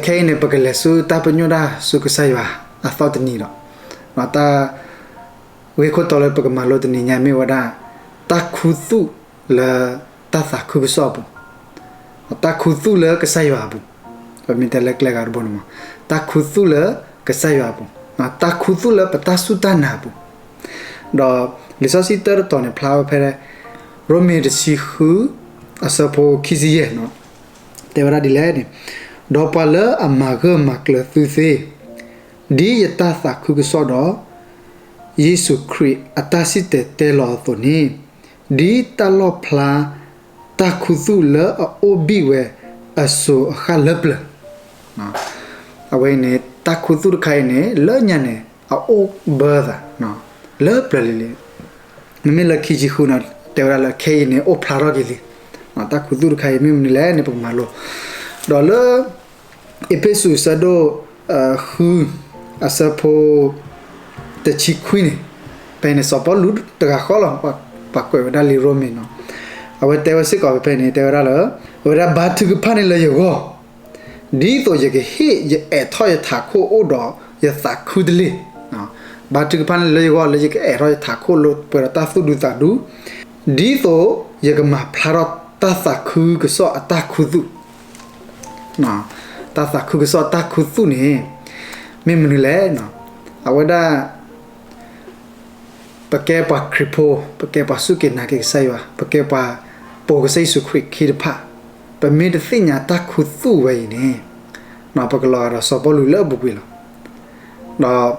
ခဲအံၤန့ၣ် ပကလဲၤဆူတၢ်ပညိၣ်တၢ်ဆူကစၢ်ယွၤအသီတနံၤဒီး, တၢ်ဂ့ၢ်ခိၣ်တီလၢပကမၤလိတနံၤညါမ့ၢ်ဝဲဒၣ် တၢ်ခူသူၣ်လၢတၢ်သးခုကစီၣ်အပူၤ, တၢ်ခူသူၣ်လၢကစၢ်ယွၤအပူၤ, ပမ့ၢ်တဲလၢကျဲဂၤတဘိန့ၣ်မး, တၢ်ခူသူၣ်လၢကစၢ်ယွၤအပူၤ, တၢ်ခူသူၣ်လၢပတၢ်စူၢ်တၢ်နာ်အပူၤ, ဒီးလံာ်စီဆှံတၢတတီၤန့ၣ် ဖျါဝဲဖဲ ရိမ့ၤတဆံဃု အဆၢဖိခံဆံယဲၢ်န့ၣ်, တဲဝဲဒၣ်ဒ်လဲၣ်န့ၣ်, ဒီးပှၤလၢအမၤဂၢၢ်မၤကျၢၤသုသ့ၣ်, ဒ်ယတၢ်သးခုကစီၣ်ဒီး ယ့ၣ်ၡူးခရံာ်အတၢ်စံၣ်တဲၤတဲလီၤအသိးန့ၣ်, ဒ်တၢ်လီၣ်ဖျါတၢ်ခူသူၣ်လၢအအိၣ်ဘံၣ်ဝဲအစိၤအဃၣ်လၢပျၢၤ, အဝဲအံၤန့ၣ် တၢ်ခူသူၣ်တခါအံၤန့ၣ် လၢညါန့ၣ် အအိၣ်ဘၢသး လၢပျၢၤလံလံ, မ့မ့ၢ်လၢခံဆံဃုန့ၣ် တဲဝဲဒၣ်လၢခဲအံၤန့ၣ် အိၣ်ဖျါထီၣ်က့ၤလံ, တၢ်ခူသူၣ်တခါအံၤမ့ၢ်မနုၤလဲၣ်န့ၣ် ပကမၤလိ, ဒီးလၢ အ့းဖ့းစူး အဆၢဒိၣ် ဃု အဆၢဖိ တဆံခွံန့ၣ်, ဖဲန့ၣ် စီၤပီလူးတဂၤဃီလီၤ, ပှၤကွဲးဝဲဒၣ်လံာ်ရိမ့ၤန့ၣ်, အဝဲတဲဝဲစ့ၢ်ကီးဖဲဖဲန့ၣ် တဲဝဲဒၣ်လၢ အဝဲဒၣ် ဘါထုကဖၣ်န့ၣ်လၢယဂီၢ်, ဒ်သိးယကဟ့ၣ်ယအဲၣ်ထီၣ်ယထးခိၣ်အိၣ်ဒီးယသးခုတလ့ၢ်, ဘါထုကဖၣ်န့ၣ်လၢယဂီၢ်လၢယကအဲၣ်ထီၣ်ယထးခိၣ်လၢပှဲၤဒီးတၢ်သူၣ်ဒူသးဒူ, ဒ်သိးယကမၤဖျါထီၣ်တၢ်သးခုကစီၣ်အတၢ်ခူသူၣ် တၢ်သးခုကစီၣ်တၢ်ခူသူၣ်န့ၣ် မ့ၢ်မနုၤလဲၣ်, အဝဲဒၣ် ပကဲပှၤခရံာ်ဖိ, ပကဲပှၤစူၢ်က့ၤနာ်က့ၤကစၢ်ယွၤ, ပကဲပှၤပိာ်ကစၢ်ယ့ၣ်ၡူးခရံာ်ခံတဖၣ်, ပမ့ၢ်တသ့ၣ်ညါတၢ်ခူသူၣ်ဝဲအံၤန့ၣ်, ပကလီၤဂာ်ဒီးစီၤပီလူးလၢအပူၤကွံာ်လီၤ. ဒီး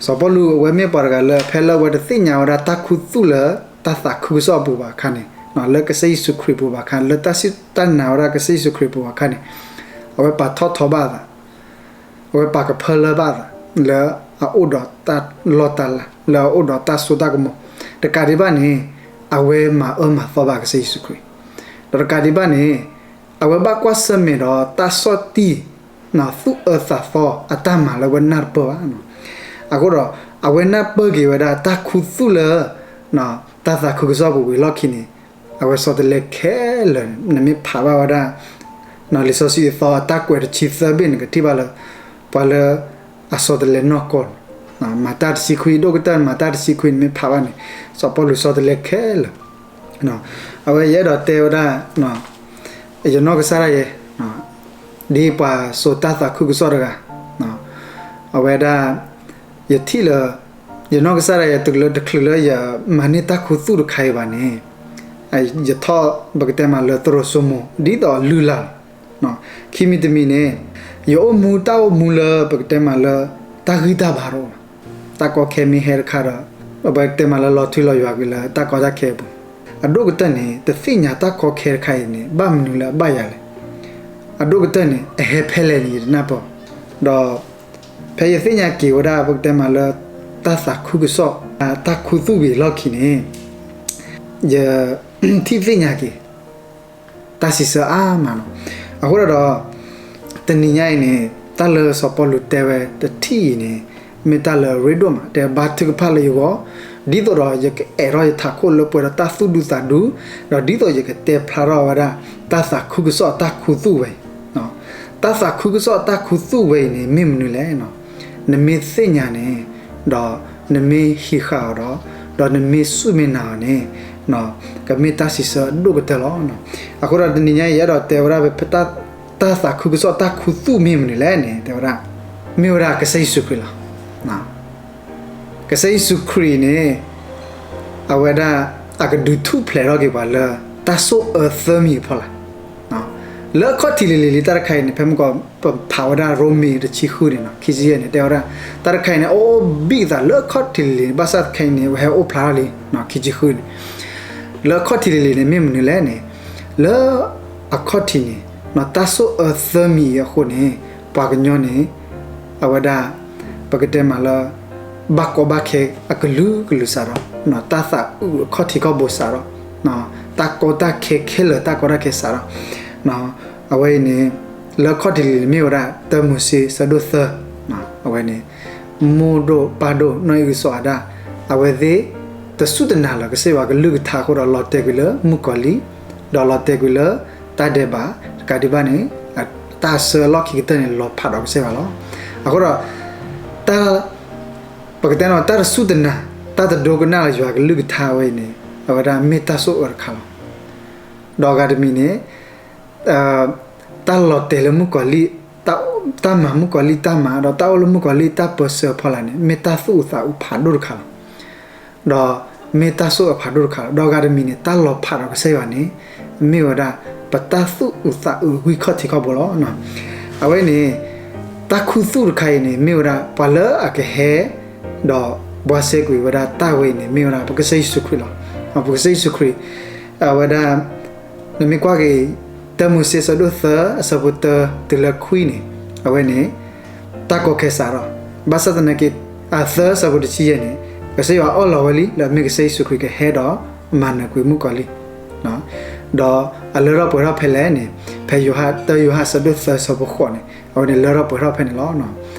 စီၤပီလူးအဝဲမ့ၢ်ပှၤတဂၤလၢ ဖဲလၢအဝဲတသ့ၣ်ညါဝဲဒၣ်တၢ်ခူသူၣ်လၢတၢ်သးခုကစီၣ်အပူၤဘၣ်အခါန့ၣ်, လၢကစၢ်ယ့ၣ်ၡူးခရံာ်အပူၤဘၣ်အခါ, လၢတၢ်စူၢ်တၢ်နာ်ဝဲဒၣ်ကစၢ်ယ့ၣ်ၡူးခရံာ်အပူၤဘၣ်အခါန့ၣ်, အဝဲပာ်ထီၣ်ထီဘၣ်အသး, အဝဲပာ်ကဖၢလၢဘၣ်အသး လၢအအိၣ်ဒီးတၢ်လီၢ်တၢ်လၤ, လၢအအိၣ်ဒီးတၢ်စိတၢ်ကမီၤ, တကးဒံးဘၣ်န့ၣ် အဝဲမၤအၢမၤသီဘၣ်ကစၢ်ယ့ၣ်ၡူးခရံာ်, ဒီးတကးဒံးဘၣ်န့ၣ် အဝဲဘၣ်ကွၢ်ဆၢၣ်မဲာ်ဒီးတၢ်ဆီၣ်တံၢ် သူၣ်အၢသးသီအတၢ်မၤလၢအဝဲနၢ်တပၢၢ်ဘၣ်. အဃိဒီး အဝဲနၢ်ပၢၢ်က့ၤဝဲဒၣ်တၢ်ခူသူၣ်လၢ တၢ်သးခုကစီၣ်ပူၤဝံၤအလီၢ်ခံန့ၣ်, အဝဲဆီတလဲခဲလၢာ်န့ၣ် နမ့ၢ်ဖးဘၣ်ဝဲဒၣ် လံာ်စီဆှံအသီအတၢ်ကွဲးတဆံသၢဘ့ၣ်န့ၣ် ကထံၣ်ဘၣ်လၢ ပှၤလၢအဆီတလဲနီၢ်ကီၢ်န့ၣ်, မၤတၢ်တဆံခွံ ဒိၣ်ကတၢၢ်မၤတၢ်တဆံခွံန့ၣ် မ့ၢ်ဖးဘၣ်န့ၣ် စီၤပီလူးဆီတလဲခဲလၢာ် အဝဲယအဲၣ်ဒိးတဲဝဲဒၣ် ယနီၢ်ကစၢ်ဒၣ်ယဲ, ဒ်ပှၤစိာ်တၢ်သးခုကစီၣ်တဂၤ, အဝဲဒၣ် ယထံၣ်လၢ ယနီၢ်ကစၢ်ဒၣ်ယဲ တုၤလၢတချုးလၢယမၤန့ၢ်တၢ်ခူသူၣ်တခါအံၤဘၣ်န့ၣ်, ယထီၣ်ပကတဲမးလၢသရိာ်စိမိၤ ဒ်သိးအလုၢ်လၢ်လီၤ. ခံမံၤတမံၤန့ၣ် ယအိၣ်မူတၢ်အိၣ်မူလၢပကတဲမးလၢ တၢ်ဂံၢ်တၢ်ဘါတအိၣ်ဘၣ်. တၢ်ကီခဲမ့ၢ်ဟဲတခါဒီး ပကတဲမးလၢလီၤထွံလီၤယွၤကွံာ်လၢတၢ်ကီတၢ်ခဲအပူၤ, အဒိၣ်ကတၢၢ်န့ၣ် တသ့ၣ်ညါတၢ်ကီခဲတခါအံၤန့ၣ် ဘၣ်မနုၤလၢအဘၣ်ယၤလဲၣ်. အဒိၣ်ကတၢၢ်န့ၣ် အဟဲဖဲလဲၣ်န့ၣ် ယတနၢ်ပၢၢ်ဘၣ်. ဒီး ဖဲယသ့ၣ်ညါက့ၤဝဲဒၣ် ပကတဲမးလၢ တၢ်သးခုကစီၣ် တၢ်ခူသူၣ်ဝံၤအလီၢ်ခံန့ၣ် ယထံၣ်သ့ၣ်ညါက့ၤ တၢ်စံးဆၢအါမးလီၤ. အဃိဒီး တနံၤညါအံၤန့ၣ် တၢ်လၢစီၤပီလူးတဲဝဲတထံၣ်အံၤန့ၣ် မ့ၢ်တၢ်လၢအရ့ဒိၣ်မး, တဲဘါထုကဖၣ်လၢယဂီၢ်, ဒ်သိးဒီးယကအဲၣ်ထီၣ်ယထးခိၣ်လၢပှဲၤဒီးတၢ်သူၣ်ဒူသးဒူ, ဒီးဒ်သိးယကတဲဖျါထီၣ်ဝဲဒၣ် တၢ်သးခုကစီၣ်အတၢ်ခူသူၣ်ဝဲအံၤ, တၢ်သးခုကစီၣ်အတၢ်ခူသူၣ်ဝဲအံၤန့ၣ် မ့ၢ်မနုၤလဲၣ်. နမ့ၢ်သ့ၣ်ညါန့ၣ် ဒီးနမ့ၢ်ဟံးဃာ်အီၤဒီး ဒီးနမ့ၢ်စူၢ်မ့ၢ်နာ်အီၤန့ၣ် ကမ့ၢ်တၢ်စံးဆၢအဒိၣ်ကတၢၢ်လီၤ. အဃိဒီးတနံၤညါအံၤ ယအဲၣ်ဒိးတဲဝဲဒၣ် တၢ်သးခုကစီၣ်တၢ်ခူသူၣ်မ့ၢ်မနုၤလဲၣ်န့ၣ် တဲဝဲဒၣ် မ့ၢ်ဝဲဒၣ်ကစၢ်ယ့ၣ်ၡူးခရံာ်လီၤ. ကစၢ်ယ့ၣ်ၡူးခရံာ်န့ၣ် အဝဲဒၣ် အကဒုးထူၣ်ဖျဲးထီၣ်က့ၤပှၤလၢ တၢ်ဆိၣ်အၢသၢမံၤအဖီလာ် လၢအခီၣ်ထံးလံၤလံၤလံ တၢ်တခါအံၤန့ၣ် ဖဲမုၢ်ကီၢ် ပဖးဝဲဒၣ်ရိမ့ၤတဆံဃုန့ၣ် ခံဆံယဲၢ်န့ၣ် တဲဝဲဒၣ် တၢ်တခါအံၤန့ၣ် အအိၣ်ဘံၣ်အသးလၢအခီၣ်ထံးလံၤလံၤ ဘၣ်ဆၣ်တခါအံၤန့ၣ် ဝဲဟဲအိၣ်ဖျါထီၣ်လံ ခံဆံဃုန့ၣ် လၢအခီၣ်ထံးလံၤလံၤန့ၣ် မ့ၢ်မနုၤလဲၣ်န့ၣ် လၢအခီၣ်ထံးန့ၣ် တၢ်ဆိၣ်အၢသၢမံၤအံၤအဃိန့ၣ် ပှၤကညီန့ၣ် အဝဲဒၣ် ပကတဲမးလၢ ဘၣ်ကီဘၣ်ခဲအကလုာ်ကလုာ်စးထီၣ်, တၢ်သးအုးအခီၣ်ထံးခီၣ်ဘိစးထီၣ်, တၢ်ကီတၢ်ခဲခဲလၢာ် တၢ်ကီတၢ်ခဲစးထီၣ်, အဝဲအံၤန့ၣ် လၢအခီၣ်ထံးလံၤလံၤမ့ၢ်ဝဲဒၣ် တၢမိၤၡ့ ဆၢဒိၣ်သၢ, အဝဲန့ၣ် မိၢ်ဒိၣ်ပၢ်ဒိၣ်နီၢ်အံၣ်အုၣ်စီၤအၤဒၣ် အဝဲသ့ၣ် တစူၢ်တနာ်လၢၤကစၢ်ယွၤကလုၢ်ကထါအဃိဒီး လီၤတဲာ်ကွံာ်လၢမုၣ်ကီၤလံၢ်, ဒီးလီၤတဲာ်ကွံာ်လၢတၢ်ဒဲးဘး, တကးဒံးဘၣ်န့ၣ် အ တၢ်ဆၢအလီၢ်ခံကတၢၢ်န့ၣ် လီၤဖးဒီးကစၢ်ယွၤလီၤ. အဃိဒီး တၢ် ပကတဲနီၤ တၢ်တစူၢ်တနာ် တၢ်တဒိကနၣ်လၢယွၤကလုၢ်ကထါဝဲအံၤန့ၣ် အဝဲဒၣ်မ့ၢ်တၢ်ဆိၣ်အၢတခါလီၤ. ဒီးအဂၤတမံၤန့ၣ် တၢ်လီၤတဲာ်လၢမုၣ်ကီၤလံၢ် တၢ်မၤမုၣ်ကီၤလံၢ်တၢ်မၤ ဒီးတၢ်အိၣ်လၢမုၣ်ကီၤလံၢ်တၢ်ပၢဆှၢအဖီလာ်န့ၣ် မ့ၢ်တၢ်သူၣ်အုးသးအုးဖးဒိၣ်တခါလီၤ. ဒီးမ့ၢ်တၢ်ဆိၣ်အၢဖးဒိၣ်တခါလီၤ. ဒီးအဂၤတမံၤန့ၣ် တၢ်လီၤဖးဒီးကစၢ်ယွၤန့ၣ် မ့ၢ်ဝဲဒၣ် ပတၢ်သူၣ်အုးသးအုးဂံၢ်ခီၣ်ထံးခီၣ်ဘိလီၤ. အဝဲန့ၣ် တၢ်ခူသူၣ်တခါအံၤန့ၣ် မ့ၢ်ဝဲဒၣ် ပှၤလၢအကဟဲ ဒီးဘှါစဲကွံာ်ဝဲဒၣ်တၢ်ဝဲအံၤန့ၣ် မ့ၢ်ဝဲဒၣ် ပကစၢ်ယ့ၣ်ၡူးခရံာ်လီၤ. ပကစၢ်ယ့ၣ်ၡူးခရံာ် အဝဲဒၣ် နမ့ၢ်ကွၢ်က့ၤ တၢမိၤၡ့ဆၢဒိၣ်သၢ အဆၢဖိတၢတုၤလၢခွံန့ၣ် အဝဲန့ၣ် တၢ်ကီခဲစးထီၣ်, ဘၣ်ဆၣ်သနာ်က့ အသၢ အဆၢဖိတဆံယဲၢ်န့ၣ် ကစၢ်ယွၤအၢၣ်လီၤဝဲလံ လၢအမ့ၢ်ကစၢ်ယ့ၣ်ၡူးခရံာ်ကဟဲဒီးမၤနၢၤကွံာ်မုၣ်ကီၤလံၢ်, ဒီးအလၢထီၣ်ပှဲၤထီၣ်ဖဲလဲၣ်န့ၣ် ဖဲယိၤဟၣ် တၢယိၤဟၣ်ဆၢဒိၣ်သၢ ဆၢဖိဃိးန့ၣ် အဝဲန့ၣ်လၢထီၣ်ပှဲၤထီၣ်ဖဲန့ၣ်လီၤ.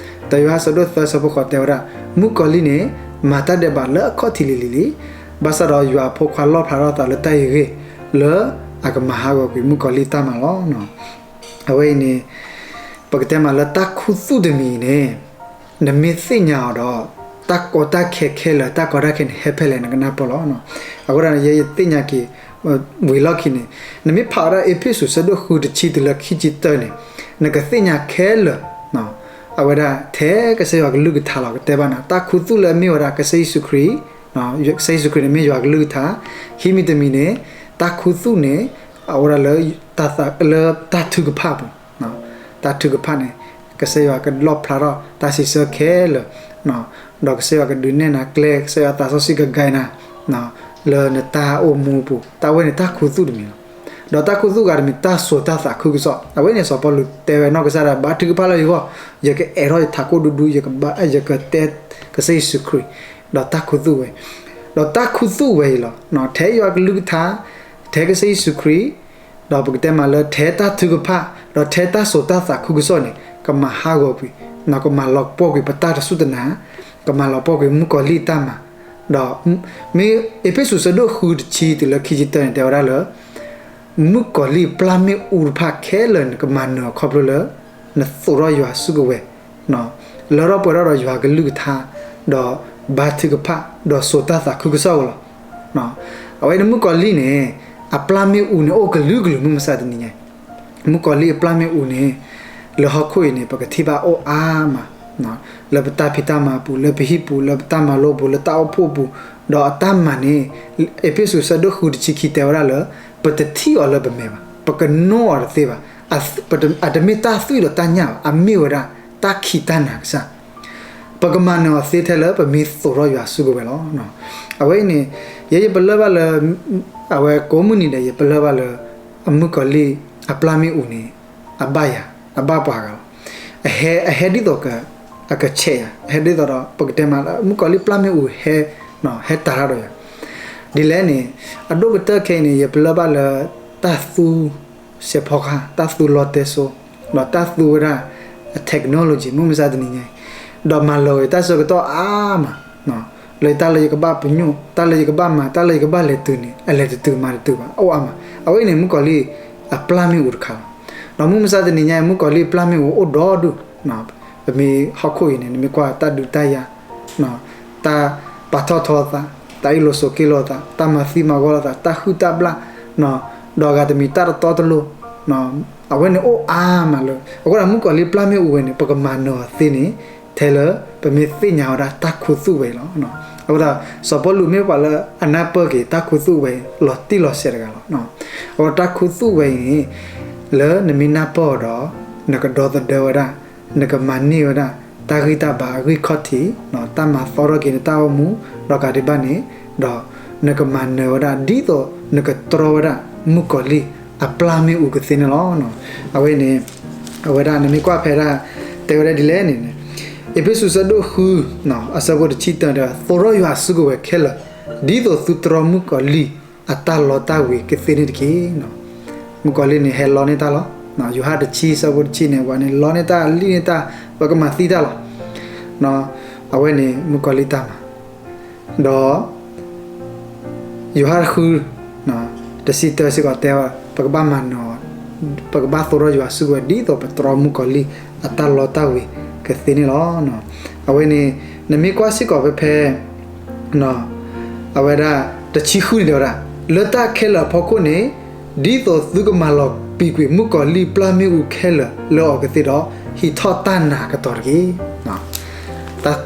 တၢယိၤဟၣ်ဆၢဒိၣ်သၢ ဆၢဖိဃိးတဲဝဲဒၣ် မုၣ်ကီၤလံၢ်န့ၣ် မၤတၢ်ဒဲးဘးလၢအခီၣ်ထံးလံၤလံၤလံၤ, ဘၣ်ဆၣ်ဒီးယွၤအဖိခွါလီၣ်ဖျါထီၣ်သးလၢတၢ်အံၤအဂ့ၢ် လၢအကမၤဟးဂီၤကွံာ်မုၣ်ကီၤလံၢ်တၢ်မၤလီၤ. အဝဲအံၤန့ၣ် ပကတဲမးလၢတၢ်ခူသူၣ်တမံၤန့ၣ် နမ့ၢ်သ့ၣ်ညါအီၤဒီး တၢ်ကီတၢ်ခဲခဲလၢာ် တၢ်ကီတၢ်ခဲန့ၣ် ဟဲဖဲလဲၣ် နကနၢ်ပၢၢ်လီၤ. အဃိဒီး ယဲယသ့ၣ်ညါက့ၤ ဝံၤလီၢ်ခံန့ၣ် နမ့ၢ်ဖးဝဲဒၣ်အ့းဖ့းစူး ဆၢဒိၣ်ဃု တဆံတုၤလၢခံဆံတၢန့ၣ် နကသ့ၣ်ညါခဲလၢာ် အဝဲဒၣ်ထဲကစၢ်ယွၤကလုၢ်ကထါလီၤ. ကတဲဘၣ်နၤ တၢ်ခူသူၣ်လၢအမ့ၢ်ဝဲဒၣ်ကစၢ်ယ့ၣ်ၡူးခရံာ်, ကစၢ်ယ့ၣ်ၡူးခရံာ်န့ၣ်မ့ၢ်ယွၤကလုၢ်ကထါ, ခံမံၤတမံၤန့ၣ် တၢ်ခူသူၣ်န့ၣ် အဝဲဒၣ်လၢ လၢတၢ်ထုကဖၣ်ပူၤ, တၢ်ထုကဖၣ်န့ၣ် ကစၢ်ယွၤကလီၣ်ဖျါထီၣ်တၢ်စံးဆၢခဲလၢာ်, ဒီးကစၢ်ယွၤကဒုးနဲၣ်နၤကျဲ, ကစၢ်ယွၤသးစီဆှံကguideနၤ လၢနတၢ်အိၣ်မူပူၤ, တၢ်ဝဲန့ၣ်တၢ်ခူသူၣ်တမံၤလီၤ. ဒီးတၢ်ခူသူၣ်ဂၤတမံၤ တၢ်စိာ်တၢ်သးခုကစီၣ်, အဝဲန့ၣ် စီၤပီလူးတဲဝဲနီၢ်ကစၢ်ဒၣ် ဘါထုကဖၣ်လၢယဂီၢ်, ယကအဲၣ်ထီၣ်ယထးခိၣ်ဒူဒူ, ယကတဲကစၢ်ယ့ၣ်ၡူးခရံာ်, ဒီးတၢ်ခူသူၣ်ဝဲ, ဒီးတၢ်ခူသူၣ်ဝဲအံၤလီၤ. ထဲယွၤကလုၢ်ကထါ, ထဲကစၢ်ယ့ၣ်ၡူးခရံာ်, ဒီးပကတဲမးလၢထဲတၢ်ထုကဖၣ်, ဒီးထဲတၢ်စိာ်တၢ်သးခုကစီၣ်န့ၣ် ကမၤဟးဂီၤကွံာ်, ကမၤလီၤပှီၢ်ကွံာ်ပတၢ်တစူၢ်တနာ်, ကမၤလီၤပှီၢ်ကွံာ်မုၣ်ကီၤလံၢ်တၢ်မၤ, ဒီးမ့ၢ်အ့းဖ့းစူး ဆၢဒိၣ်ဃု တဆံတုၤလၢခံဆံတၢန့ၣ် တဲဝဲဒၣ်လၢ မုၣ်ကီၤလံၢ်အပျၢ်မ့ၣ်အူတဖၣ်ခဲလၢာ်န့ၣ် ကမၤနၢၤအခီဖျိလၢ နသိးထီၣ်ယွၤစုကဝဲၤ, လၢထီၣ်ပှဲၤထီၣ်ဒီးယွၤကလုၢ်ကထါ, ဒီးဘါထုကဖၣ်, ဒီးစိာ်တၢ်သးခုကစီၣ်ဝဲလီၤ. အဝဲန့ၣ်မုၣ်ကီၤလံၢ်န့ၣ် အပျၢ်မ့ၣ်အူန့ၣ် အိၣ်ကလုာ်ကလုာ် မုၢ်မဆါတနံၤညါ မုၣ်ကီၤလံၢ်အပျၢ်မ့ၣ်အူန့ၣ် လၢဟီၣ်ခိၣ်အံၤန့ၣ် ပကထံၣ်ဘၣ်အိၣ်အါမး, လၢပတၢ်ဖံးတၢ်မၤပူၤ, လၢပဟံၣ်ပူၤ, လၢပတၢ်မၤလိပူၤ, လၢတၢ်အိၣ်ဖှိၣ်ပူၤ, ဒီးအတၢ်မၤန့ၣ် အ့းဖ့းစူး ဆၢဒိၣ်ဃု တဆံခံ တဲဝဲဒၣ်လၢ ပတထံၣ်အီၤလၢပမဲာ်ဘၣ်, ပကနိၣ်အီၤတသ့ဘၣ်, အတမ့ၢ်တၢ်သွံၣ်ဒီးတၢ်ညၣ်ဘၣ်, အမ့ၢ်ဝဲဒၣ်တၢ်ခံးတၢ်နၤကစၢ် ပကမၤနၢၤအီၤသ့ထဲလၢပမ့ၢ်သိးထီၣ်ယွၤစုကဝဲၤလီၤ. အဝဲအံၤန့ၣ် ယဲယပလၢၢ်ဘၣ်လၢ အဝဲကိးမုၢ်နံၤဒဲး ယပလၢၢ်ဘၣ်လၢ အမုၣ်ကီၤလံၢ်အပျၢ်မ့ၣ်အူန့ၣ် အဘၣ်ယၤ, အဘၣ်ပှၤဂၤလီၤ. အဟဲ, အဟဲဒ်သိး အကဆဲးယၤ, အဟဲဒ်သိးဒီး ပကတဲမးလၢ မုၣ်ကီၤလံၢ်ပျၢ်မ့ၣ်အူဟဲ, ဟဲတၢ်ထီၣ်ဒီးယၤ ဒ်လဲၣ်န့ၣ် အဒိၣ်ကတၢၢ်ခဲအံၤန့ၣ် ယပလၢၢ်ဘၣ်လၢ တၢ်သူ စဲးဖီကဟၣ်, တၢ်သူလီတဲစိ, ဒီးတၢ်သူဝဲဒၣ် technology မုၢ်မဆါတနံၤညါအံၤ, ဒီးမၤလီၤဂာ်တၢ်ဆၢကတီၢ်အါမး, လၢတၢ်လၢယကဘၣ်ပညိၣ်, တၢ်လၢယကဘၣ်မၤ, တၢ်လၢယကဘၣ်လဲၤတုၤန့ၣ် အလဲၤတတုၤမၤတတုၤဘၣ်, အိၣ်အါမး. အဝဲအံၤန့ၣ် မုၣ်ကီၤလံၢ်အပျၢ်မ့ၣ်အူတခါလီၤ. ဒီးမုၢ်မဆါတနံၤညါအံၤ မုၣ်ကီၤလံၢ်ပျၢ်မ့ၣ်အူအိၣ်ဒီဒူၣ်, ပမ့ၢ်ဟီၣ်ခိၣ်အံၤန့ၣ် နမ့ၢ်ကွၢ်တၢ်ဒုးတၢ်ယၤ တၢ်ပာ်ထီၣ်ထီသး, တၢ်အ့ၣ်လိာ်ဆိးက့လိာ်သး, တၢ်မၤသံမၤဂီၤလိာ်သး, တၢ်ဟုၣ်တၢ်ဘျၣ်, ဒီးအဂၤတမံၤတၢ်တတီတလိၤ, အဝဲန့ၣ်အိၣ်အါမးလၢ အဃိဒီးမုၣ်ကီၤလံၢ်ပျၢ်မ့ၣ်အူဝဲန့ၣ် ပကမၤနၢၤအီၤသ့န့ၣ် ထဲလၢပမ့ၢ်သ့ၣ်ညါဝဲဒၣ်တၢ်ခူသူၣ်ဝဲအံၤလီၤ. အဃိဒီး စီၤပီလူးမ့ၢ်ပှၤလၢအနၢ်ပၢၢ်က့ၤတၢ်ခူသူၣ်ဝဲအံၤ လီၤတံၢ်လီၤဆဲးတဂၤလီၤ. အဃိတၢ်ခူသူၣ်ဝဲအံၤန့ၣ် လၢနမ့ၢ်နၢ်ပၢၢ်အီၤဒီး နကဒီသဒၢဝဲဒၣ် နကမၤန့ၢ်ဝဲဒၣ် တၢ်ဂံၢ်တၢ်ဘါအဂံၢ်ခီၣ်ထံး, တၢ်မၤသီထီၣ်က့ၤနတၢ်အိၣ်မူ, ဒီးကးဒံးဘၣ်န့ၣ်, ဒီးနကမၤနၢၤဝဲဒၣ် ဒ်သိးနကတြီဝဲဒၣ် မုၣ်ကီၤလံၢ်အပျၢ်မ့ၣ်အူကသ့န့ၣ်လီၤ. အဝဲန့ၣ် အဝဲဒၣ်နမ့ၢ်ကွၢ်ဖဲဒၣ် တဲဝဲဒၣ်ဒ်လဲၣ်န့ၣ်, အ့းဖ့းစူး ဆၢဒိၣ်ဃု အဆၢဖိတဆံတၢ တဲဝဲ သိးထီၣ်ယွၤအစုကဝဲၤခဲလၢာ်, ဒ်သိးသုတြီမုၣ်ကီၤလံၢ် အတၢ်လီတၢ်ဝ့ၤကသ့န့ၣ်တက့ၢ်. မုၣ်ကီၤလံၢ်န့ၣ် ဟဲလီန့ၢ်တၢ်လီၤ. ယိၤဟၣ်တဆံ ဆၢဖိတဆံန့ၣ် ပှၤန့ၣ်လီန့ၢ်တၢ် လံၣ်န့ၢ်တၢ် ပကမၤသံတၢ်လီၤ. အဝဲန့ၣ် မုၣ်ကီၤလံၢ်တၢ်မၤ, ဒီး ယိၤဟၣ်တဃု တဆံတၢစ့ၢ်ကီးတဲဝဲ ပကဘၣ်မၤနၢၤအီၤ ပကဘၣ်သိၣ်ထီၣ်ယွၤစုကဝဲၤ ဒ်သိးပတြီမုၣ်ကီၤလံၢ်အတၢ်လီတၢ်ဝ့ၤကသ့န့ၣ်လီၤ. အဝဲန့ၣ် နမ့ၢ်ကွၢ်စ့ၢ်ကီးဖဲဖဲ အဝဲဒၣ် တဆံဃုန့ၣ်တဲဝဲဒၣ်, လၢတၢ်ခဲလၢာ်အဖီခိၣ်န့ၣ် ဒ်သိးသုကမၤလီၤပံာ်ကွံာ်မုၣ်ကီၤလံၢ်ပျၢ်မ့ၣ်အူခဲလၢာ်လၢအီၤကသ့ဒီး ဟံးထီၣ်တၢ်နာ်ကတီၤတက့ၢ်.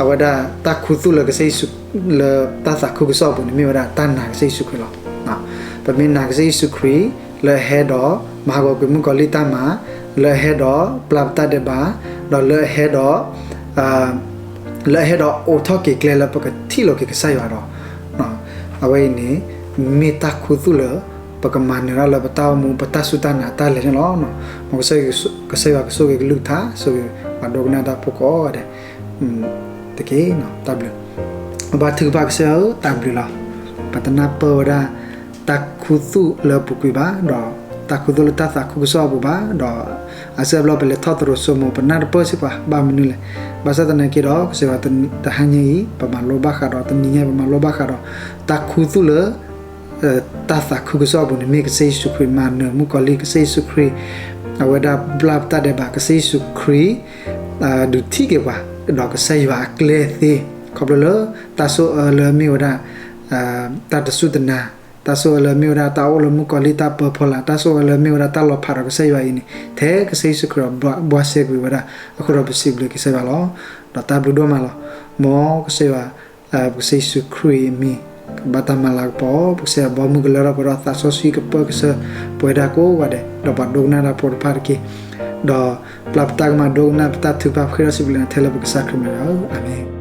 အဝဲဒၣ်တၢ်ခူသူၣ်လၢကစၢ်ယ့ၣ်ၡူး လၢတၢ်သးခုကစီၣ်အပူၤန့ၣ် မ့ၢ်ဝဲဒၣ်တၢ်နာ်ကစၢ်ယ့ၣ်ၡူးခရံာ်လီၤ. ပမ့ၢ်နာ်ကစၢ်ယ့ၣ်ၡူးခရံာ် လၢအဟဲဒီးမၤဟးဂီၤကွံာ်မုၣ်ကီၤလံၢ်တၢ်မၤ, လၢအဟဲဒီးပျၢ်ပတၢ်ဒဲးဘး, ဒီးလၢအဟဲဒီး လၢအဟဲဒီးအိးထီၣ်က့ၤကျဲလၢပကထံၣ်လိာ်က့ၤကစၢ်ယွၤဒီး အဝဲအံၤန့ၣ် မ့ၢ်တၢ်ခူသူၣ်လၢ ပကမၤနၢၤတၢ်လၢပတၢ်အိၣ်မူ ပတၢ်စူၢ်တၢ်နာ်တၢ်လဲၤန့ၣ်လီၤ. မ်ကစၢ်ယွၤကဆိၣ်ဂ့ၤကလုၢ်ကထါ ဆိၣ်ဂ့ၤပှၤဒိကနၣ်တၢ်ဖိကိးဂၤဒဲး တက့ၢ်. တၢ်ဘျုး ပဘါထုကဖၣ်ကစၢ်ဧၢ တၢ်ဘျုးလီၤ. ပတနၢ်ပၢၢ်ဝဲဒၣ် တၢ်ခူသူၣ်လၢပူၤကွံာ်ဘၣ် ဒီးတၢ်ခူသူၣ်လၢတၢ်သးခုကစီၣ်အပူၤဘၣ် ဒီးအဆၢဘျီပလဲၤထီၣ်သရိာ်စိမိၤ ပနၢ်တပၢၢ်စ့ၢ်ကီး ဘၣ်မနုၤလဲၣ်. ဘၣ်ဆၣ်သနာ်က့ဒီး ကစၢ်ယွၤတဟါညါအံၤ ပမၤလိဘၣ်ဃးဒီး တနံၤညါအံၤ ပမၤလိဘၣ်ဃးဒီး တၢ်ခူသူၣ်လၢ တၢ်သးခုကစီၣ်အပူၤန့ၣ် မ့ၢ်ကစၢ်ယ့ၣ်ၡူးခရံာ်မၤနၢၤမုၣ်ကီၤလံၢ် ကစၢ်ယ့ၣ်ၡူးခရံာ် အဝဲဒၣ်ပျၢ်ပတၢ်ဒဲးဘး ကစၢ်ယ့ၣ်ၡူးခရံာ် ဒုးထံၣ်က့ၤပှၤ ဒီးကစၢ်ယွၤအကျဲသ့ ခီဖျိလၢ တၢ်ဆိၣ်အၢလၢမ့ၢ်ဝဲဒၣ် တၢ်တစူၢ်တနာ်, တၢ်ဆိၣ်အၢလၢမ့ၢ်ဝဲဒၣ်တၢ်အိၣ်လၢမုၣ်ကီၤလံၢ်တၢ်ပၢဖီလာ်, တၢ်ဆိၣ်အၢလၢမ့ၢ်ဝဲဒၣ်တၢ်လီၤဖးဒီးကစၢ်ယွၤအံၤန့ၣ် ထဲကစၢ်ယ့ၣ်ၡူးခရံာ်အဘှါရှဲကွံာ်ဝဲဒၣ် အဃိဒီးပစံးဘျုးက့ၤကစၢ်ယွၤလီၤ. ဒီးတၢ်ဘျုးဒိၣ်မးလီၤ. မ်ကစၢ်ယွၤ ပကစၢ်ယ့ၣ်ၡူးခရံာ်အမံၤ ကဘၣ်တၢ်မၤလၤကပီၤ, ပကစၢ်ယွၤဘီမုၢ်ကလၢထီၣ်ပှဲၤဒီးသးစီဆှံကပၢၢ်ကစၢၢ်ပဝဲဒၣ်ကိးဂၤဒဲး ဒီးပှၤဒိကနၣ်တၢ်ဖိတဖၣ်တက့ၢ်. ဒီးပျၢ်ပတၢ်ကမၤဒိကနၣ် ပတၢ်ထုကဖၣ်ပဃ့ဒီးစံးဘျုးနၤထဲလၢပကစၢ်ခရံာ်မံၤလီၤ. အၤမ့ၣ်.